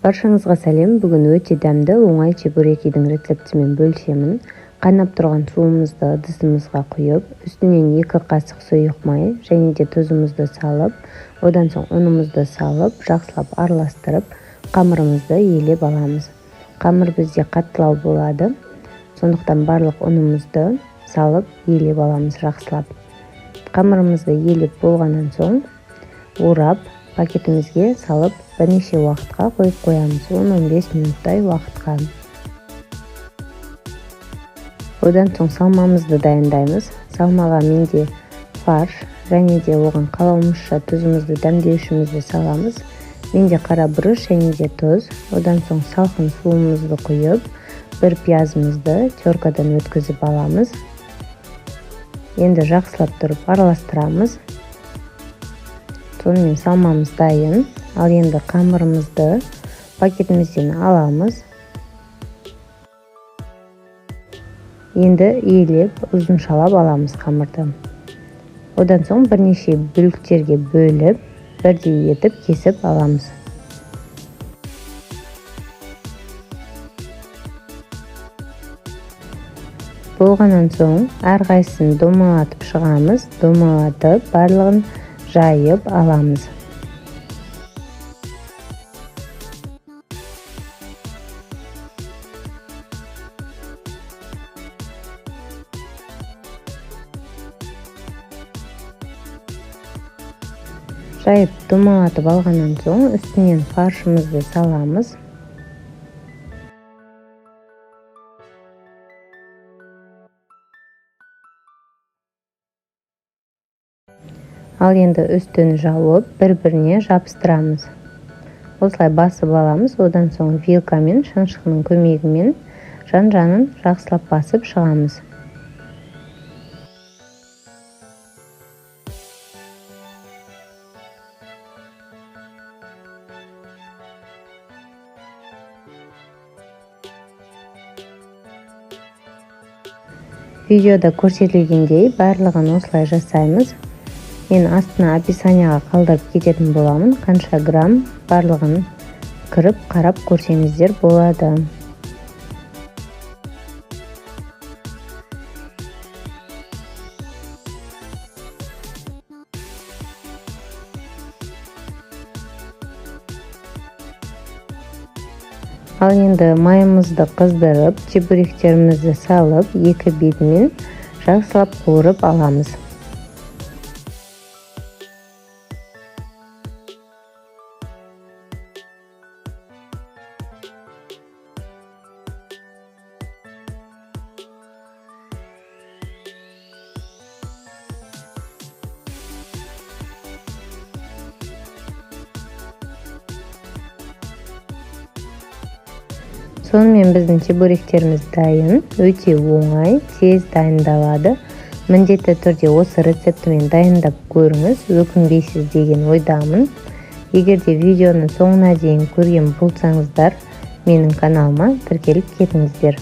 Баршаңызға сәлем. Бүгін өте дәмді, оңай чебурекидің рецептімен бөлісемін. Қайнап тұрған суымызды ыдысымызға құйып, үстінен 2 қасық сұйық май және де тұзымызды салып, одан соң ұнымызды салып, жақсылап араластырып, қамырымызды елеп аламыз. Қамыр бізде қаттылау болады, сондықтан барлық ұнымызды салып елеп аламыз жақсылап. Қамырымызды елеп болғаннан соң орап пакетімізге салып бірнеше уақытқа қойып қоямыз, 10-15 минуттай уақытқа. Одан соң салмамызды дайындаймыз. Салмаға менде фарш және де оған қалауымызша тұзымызды, дәмдеуішімізді саламыз. Менде қара бұрыш және де тұз. Одан соң салқын суымызды құйып, бір пиязымызды теркадан өткізіп аламыз. Енді жақсылап тұрып араластырамыз. Сонымен салмамыз дайын. Ал енді қамырымызды пакетімізден аламыз. Енді елеп ұзыншалап аламыз қамырды. Одан соң бірнеше бөліктерге бөліп, бірдей етіп кесіп аламыз. Болғаннан соң әрқайсысын домалатып шығамыз. Домалатып барлығын жайып аламыз. Жайып домалатып алғаннан соң үстінен фаршымызды саламыз. Ал енді үстін жауып, бір-біріне жабыстырамыз. Осылай басып аламыз, одан соң вилкамен, шанышқының көмегімен жан-жағын жақсылап басып шығамыз. Видеода көрсетілгендей барлығын осылай жасаймыз. Мен астына описанияға қалдырып кететін боламын, қанша грамм барлығын кіріп қарап көрсеңіздер болады. Ал енді майымызды қыздырып, чебуректерімізді салып, екі бетімен жақсылап қуырып аламыз. Сонымен біздің чебуректеріміз дайын, өте оңай, тез дайындалады. Міндетті түрде осы рецептімен дайындап көріңіз, өкінбейсіз деген ойдамын. Егер де видеоның соңына дейін көрген болсаңыздар, менің каналыма тіркеліп кетіңіздер.